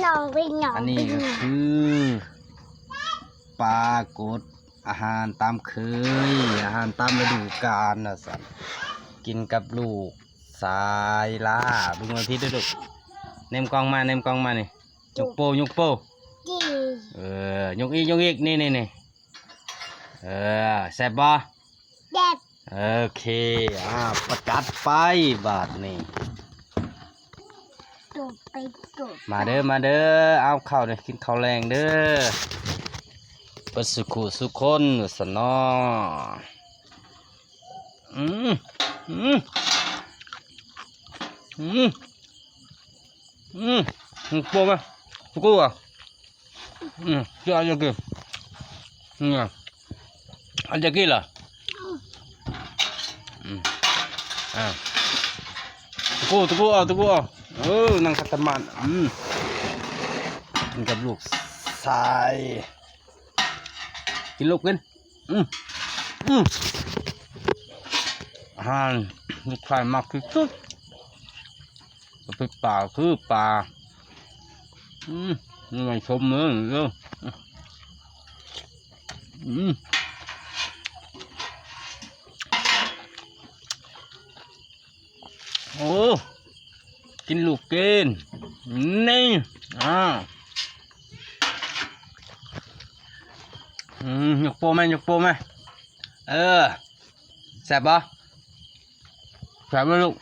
ນ້ອງເປັນຫຍັງ ອັນນີ້ກໍຄືປາກົດ ອາຫານຕາມເຄີຍ ອາຫານຕາມລະດູການວ່າຊັ້ນ ກິນກັບລູກຊາຍຫຼ້າ. ເບິ່ງມາພີ້ດູລູກ ແນມກ້ອງມາ ແນມກ້ອງມານີ້ ຍົກໂປ້ ຍົກໂປ້ ເອີ ຍົກອີກ ຍົກອີກ ນີ້ໆໆ ເອີ ແຊບບໍ່? ແຊບ ໂອເຄ ອ່າ ປະກັດໄປບາດນີ້ ມາເດີ ມາເດີ ເອົາເຂົ້າເດີ ກິນເຂົ້າແລງເດີ ເບິດສຸຂູສຸຄົນວ່າຊັ້ນເນາະ. ອືມ ອືມ ອືມ ອືມ ໂປ້ມາ ໂປ້ ອືມ ເຈົ້າເອົາຫຍັງກິນ ອືມ ເອົາຫຍັງກິນລະ ອືມ ອ່າ ໂປ້ ໂປ້ ເອົາ ໂປ້ ເອົາ ເອີ ນັ່ງຂັດສະມາດ ອືມ ກິນກັບລູກຊາຍ ກິນລູກກິນ ອືມ ອືມ ອາຫານລູກຊາຍມັກທີ່ສຸດ ປາ ຄືປາ ອືມ ໜ່ວຍຊົມເດີ ອືມ ໂອ້ ກິນລູກກິນ ນີ້ ອ່າ ອືມ ຍົກໂປ້ແມ່ ຍົກໂປ້ແມ່ ເອີ ແຊບບໍ່? ແຊບບໍ່ລູກ?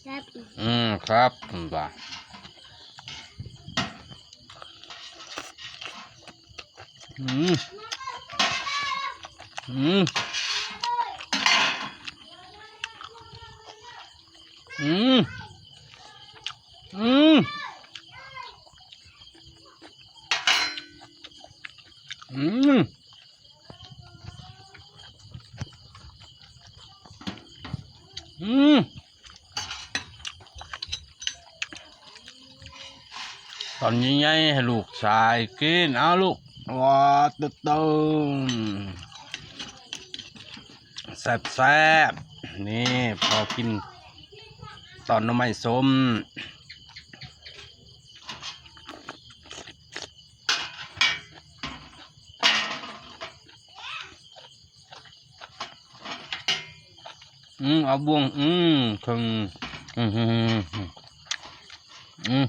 ແຊບ ອືມ ແຊບວ່າ ອືມ ອືມ ອືມ ອືມ ອືມ ອືມ ຕອນໃຫຍ່ໆ ໃຫ້ລູກຊາຍກິນ ເອົາລູກ ວ້າ ໂຕໆ ແຊບໆ ນີ້ ພໍກິນຕອນໜໍ່ໄມ້ສົ້ມ. ອືມ ເອົາບ່ວງ ອືມ ເຄິ່ງ ອືມ ອືມ ອືມ ອືມ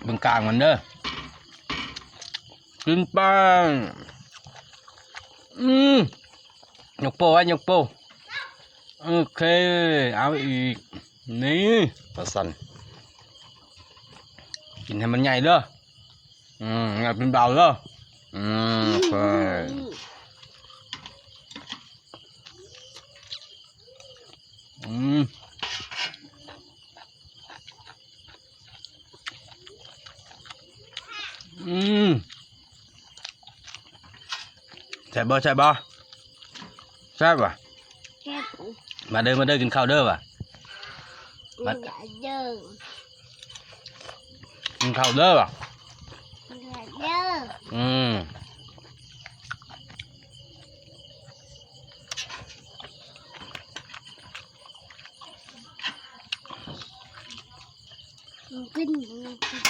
ເບິ່ງກາງມັນເດີ ກິນໄປ ອືມ ຍົກໂປ້ໄວ້ ຍົກໂປ້ ໂອເຄ ເອົາອີກ ນີ້ ວ່າຊັ້ນ ກິນໃຫ້ມັນໃຫຍ່ເດີ ອືມ ໃຫຍ່ເປັນບ່າວເດີ ອືມ ໂອເຄ ອືມ ອືມ ແຊບບໍ່? ແຊບບໍ່? ແຊບຫວາ? ແຊບ ມາເດີ ມາເດີ ກິນເຂົ້າເດີຫວາ? ມາເດີ ກິນເຂົ້າເດີຫວາ? ມາເດີ ອືມ.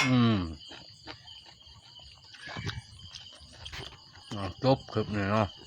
ອືມ ເອົາ ຈົບຄລິບນີ້ເນາະ.